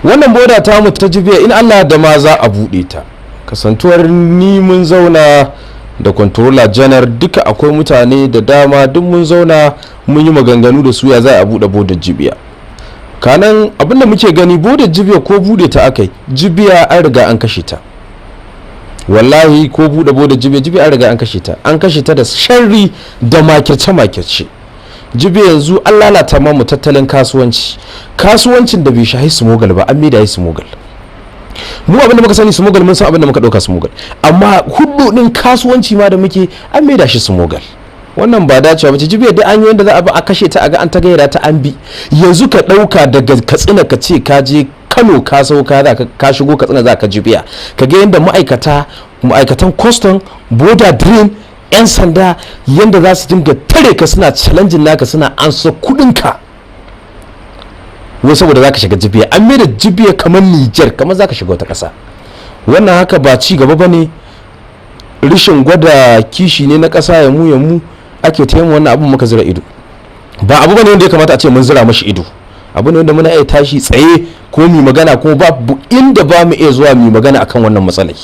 Wannan boda ta mu ta Jibiya, in Allah da ma za a buɗe ta. Kasantuwar ni mun zauna da Controller General, duka akwai mutane da dama, duk mun zauna mun yi maganganu da su ya za a buɗe bodar Jibiya. Kanan abinda muke gani, bodar Jibiya ko buɗe ta akai, Jibiya an riga an kashe ta. Wallahi ko buɗe bodar Jibiya, Jibiya an riga an kashe ta. An kashe ta da sharri da makirce makirce. Jibiya yanzu an lalata mu tattalin kasuwanci. Kasuwancin da bai shahi smuggle ba, an maida yi smuggle. Mu abin da muka sani smuggle, mun san abin da muka dauka smuggle, amma hudu din kasuwanci ma da muke, an maida shi smuggle. Wannan ba dacewa bace. Jibiya da an yi wanda za a bi a kashe ta, a ga an ta gaira ta, an bi. Yanzu ka dauka daga Katsina, ka ce ka je Kano, ka sauka, za ka shigo Katsina, za ka Jibiya, ka ga yadda ma'aikatan custom, border drill, 'yan sanda, yadda za su dinga tare ka, suna challenging naka, suna ansa kudinka wai saboda za ka shiga Jibiya. An mai da Jibiya kamar Nijar, kamar za ka shiga wata ƙasa. Wannan haka ba ci gaba ba ne, rishin gwada kishi ne na ƙasa. Ya mu ya mu ake taimu wannan abin, muka zira ido. Ba abu bane wanda ya kamata a ce mun zira mashi ido. Abu ne wanda muna iya tashi tsaye ko mu magana, ko ba inda ba mu iya zuwa mu magana akan wannan matsalai.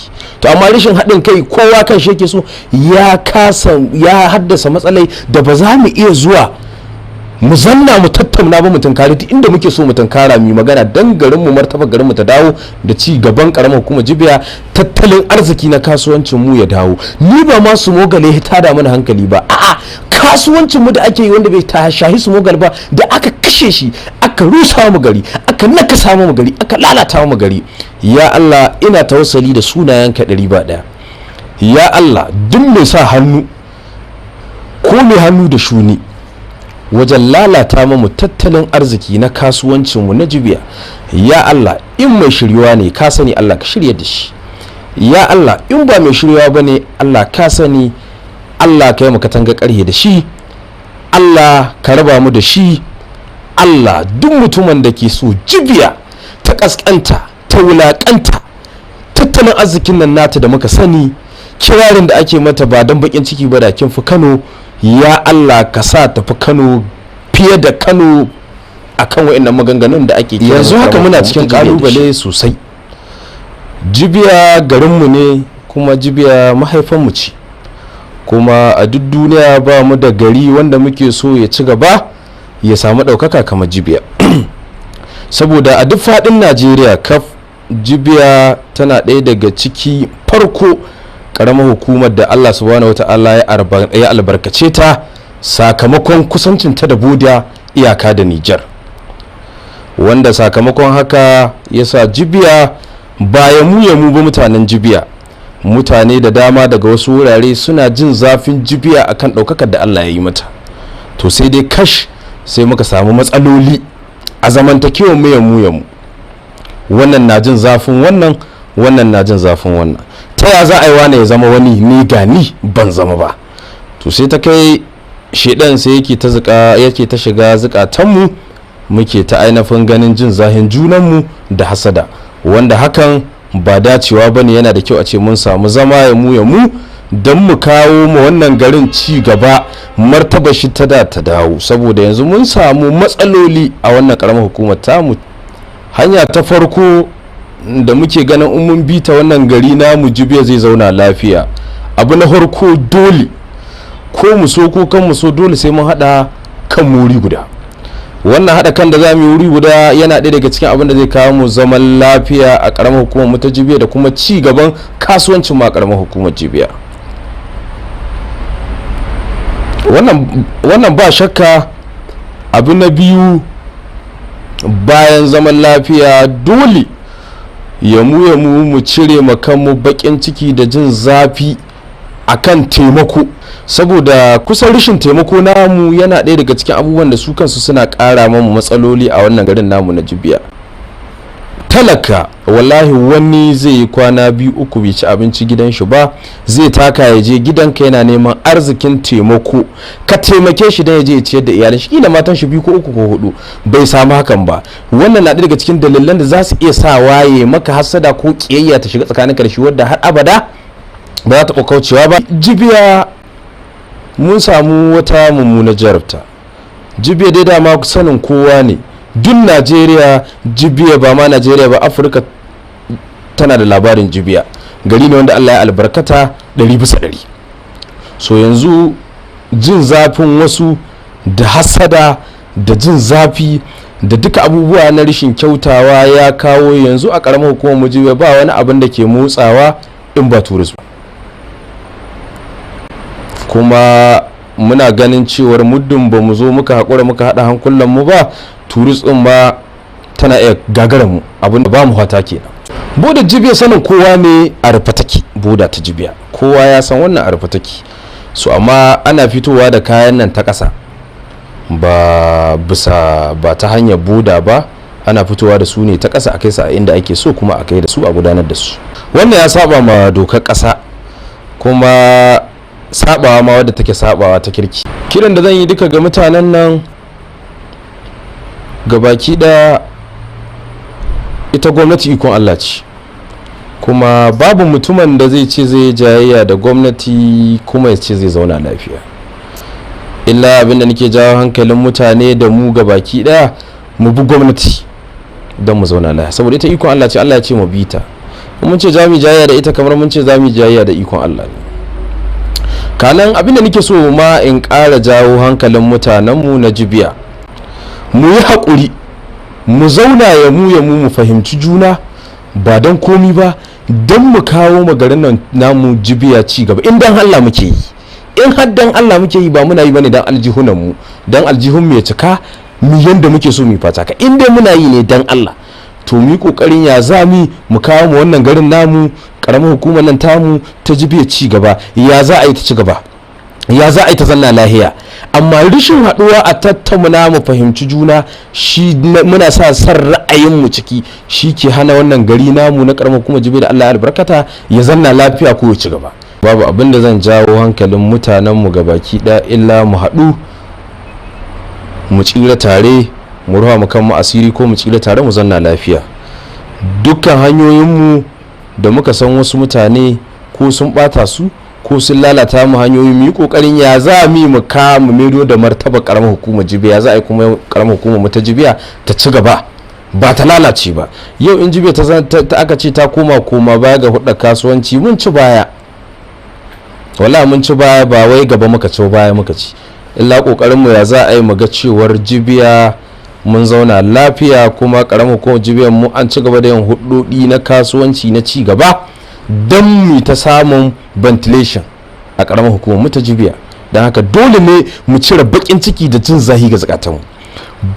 To amma rashin haɗin kai, kowa kan shi yake so, ya kasa ya haddasa matsalai da ba za mu iya zuwa mu zanna mu tattauna ba, mu tunkari duk inda muke so mu tunkara, mu magana dan garin mu, martaba garin mu ta dawo, da ci gaban karamar hukumar Jibiya, tattalin arziki na kasuwancin mu ya dawo. Ni ba ma smuggle ya tada mana hankali ba, a'a, kasuwancin mu da ake yi wanda bai ta shahi smuggle ba, da aka kashe shi, aka rusa mu gari, aka nakasa mu gari, aka lalata mu gari. Ya Allah, ina tawassali da sunayenka ɗari ba ɗaya. Ya Allah, duk mai sa hannu ko mai hannu da shuni wajen lalata mu tattalin arziki na kasuwancinmu na Jibiya, ya Allah, in mai shiryuwa ne, ka sani, Allah ka shirya da shi. Ya Allah, in ba mai shiryuwa ba ne, Allah ka sani, Allah ka yi mu katanga karhe da shi, Allah ka raba mu da shi. Allah, duk mutumin da ke so Jibiya ta kaskanta, ta wulakanta, tattalin arzikin nan nata da muka sani, kirarin da ake mata, ba don bakin ciki ba da kin fi Kano, ya Allah ka sa tafi Kano, fiye da Kano, akan wa'annan maganganun da ake. Yanzu haka muna cikin kalubale sosai. Jibiya garinmu ne, kuma Jibiya mahaifanmu ce, kuma a duk duniya ba mu da gari wanda muke so ya ci gaba, ya samu ɗaukaka kamar Jibiya, saboda a duk faɗin Najeriya kaf, Jibiya tana ɗaya daga ciki farko ƙaramar hukumar da Allah Subhanahu Wata'ala ya albarkace ta sakamakon kusancinta da boda, iyaka da Nijar, wanda sakamakon haka ya sa Jibiya ba ya mu ya mu ba, mutanen Jibiya, mutane da dama daga wasu wurare suna jin zafin Jibiya akan ɗaukakar da Allah ya yi mata. To sai dai kash, sai muka samu matsaloli a zamantakewar mu ya mu ya mu. Wannan na jin zafin wannan, wannan na jin zafin wannan. Ta ya za a yi wane ya zama wani, ni gani ban zama ba? To sai ta kai shedan sai yake ta zuka, yake ta shiga zukatanmu, muke ta ainihin ganin jin zahin junanmu da hasada, wanda hakan ba dacewa ba ne. Yana da kyau a ce mun samu zama ya mu ya mu don mu kawo mu wannan garin ci gaba, martaba shi ta da ta dawo, saboda yanzu mun samu matsaloli a wannan karamar hukumar tamu. Hanya ta farko da muke ganin in mun bi ta, wannan gari namu Jibiya zai zauna lafiya: abu na farko, dole, ko mu so ko kan mu so, dole sai mun haɗa kan wuri guda. Wannan haɗa kan da za mu yi wuri guda yana ɗaya daga cikin abin da zai kawo mu zaman lafiya a ƙaramar hukumar mu ta Jibiya da kuma ci gaban kasuwancin mu a ƙaramar hukumar Jibiya. Wannan ba shakka. Abu na biyu, bayan zaman lafiya, dole yamu yamu mu cire ma kanmu baƙin ciki da jin zafi akan taimako, saboda kusan rashin taimako namu yana ɗaya daga cikin abubuwan da su kansu suna ƙara mamu matsaloli a wannan garin namu na Jibiya. Talaka, wallahi wani zai yi kwana biyu uku bai ci abinci gidan shi ba, zai taka ya je gidanka yana neman arzikin taimako, ka taimake shi dan ya je ya ciyar da iyalin shi, kila matan shi biyu ko uku ko hudu, bai samu hakan ba. Wannan na ɗaya daga cikin dalilan da za su iya sa waye maka hasada ko kiyayya ta shiga tsakaninka da shi, wadda har abada ba za ta kaucewa ba. Jibiya mun samu wata mummuna jarabta. Jibiya dai dama sanin kowa ne, Duk Najeriya, Jibiya, ba ma Najeriya ba, Afirka tana da labarin Jibiya. Gari ne wanda Allah ya albarkata 100%. So yanzu jin zafin wasu da hasada da jin zafi da duka abubuwa na rashin kyautawa ya kawo yanzu a karamar hukumar mu Jibiya ba wani abin da ke motsawa in ba tourism. Kuma muna ganin cewar muddin ba mu zo muka haƙura muka haɗa hankulan mu ba, tourist ɗin ma tana iya gagarar mu. Abin da ba mu fata kenan. Boda Jibiya, sanin kowa ne, a rufe take. Boda ta Jibiya, kowa ya san wannan a rufe take. So amma ana fitowa da kayan nan ta ƙasa, ba bisa ba ta hanyar boda ba. Ana fitowa da su ne ta ƙasa, a kai su a inda ake so, kuma a kai da su a gudanar da su. Wannan ya saba ma dokar ƙasa, kuma sabawa ma wadda take sabawa ta kirki. Kiran da zan yi duka ga mutanen nan gabaki ɗaya, ita gwamnati ikon Allah ce, kuma babu mutumin da zai ce zai jayayya da gwamnati kuma ya ce zai zauna lafiya. Illa abinda nake jawo hankalin mutane da mu gabaki ɗaya, mu bi gwamnati don mu zauna lafiya, saboda ita ikon Allah ce. Allah ya ce mu bi ta. Mun ce za mu jayayya da ita, kamar mun ce za mu jayayya da ikon Allah ne. Kanan abinda nake so ma in ƙara jawo hankalin mutanenmu na Jibiya, mu yi haƙuri, mu zauna ya mu ya mu mu fahimci juna, ba don komi ba, don mu kawo garin nan namu Jibiya ci gaba. In dan Allah muke yi, in har dan Allah muke yi, ba muna yi bane dan aljihunan mu, dan aljihun mu ya cika mu yanda muke so mu fata ka. In dai muna yi ne dan Allah, to mu yi kokarin ya za mu mu kawo mu wannan garin namu, karamar hukumar nan tamu ta Jibiya ci gaba. Ya za a yi ta ci gaba? Ya za a yi ta zanna lahiya? Amma rashin haɗuwa a tattauna mu fahimci juna, shi muna sa san ra'ayinmu ciki, shi ke hana wannan gari namu na karamar hukumar Jibiya da Allah albarkata ya zanna lafiya ko ya ci gaba. Babu abin da zan jawo hankalin mutanenmu baki ɗaya illa mu haɗu mu tsira tare, mu ruha mu kanmu asiri, ko mu tsira tare mu zanna lafiya. Dukkan hanyoyinmu da muka san wasu mutane ko sun bata su ko sun lalata mu hanyoyi, mu yi kokarin ya za mu mu ka mu maido da martaba karamar hukumar Jibiya. Ya za a yi kuma karamar hukumar mu ta Jibiya ta ci gaba, ba ta lalace ba? Yau in Jibiya ta aka ce ta koma baya ga hudar kasuwanci, mun ci baya. Wala mun ci baya, ba wai gaba muka ci, baya muka ci. Illa kokarin mu ya za a yi mu ga cewar Jibiya mun zauna lafiya, kuma karamar hukumar Jibiyan mu an ci gaba da yin hudodi na kasuwanci na ci gaba, don mu ta samun ventilation a karamar hukumar mu ta Jibiya. Don haka dole ne mu cire bakin ciki da jin zahi ga zukatanmu.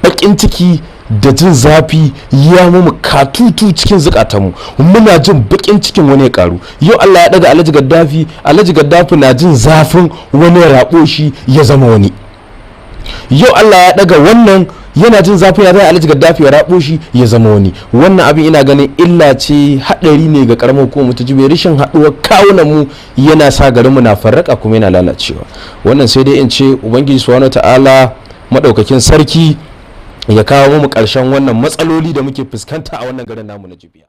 Bakin ciki da jin zafi ya mu katutu cikin zukatanmu. Muna jin bakin cikin wani ya karu. Yau Allah ya daga Alhaji Gaddafi, Alhaji Gaddafi na jin zafin wani ya rabo shi ya zama wani. Yau Allah ya daga wannan, yana jin zafin ya zai Alhaji Gaddafi ya rabo shi ya zama wani. Wannan abin ina ganin illa ce, hadari ne ga karamar hukumar ta Jibiya. Rashin haduwar kawunan mu yana sa garin mu na farraka kuma yana lalacewa. Wannan sai dai in ce Ubangiji Subhanahu Ta'ala madaukakin sarki ya kawo mu karshen wannan matsaloli da muke fuskanta a wannan garin namu na Jibiya.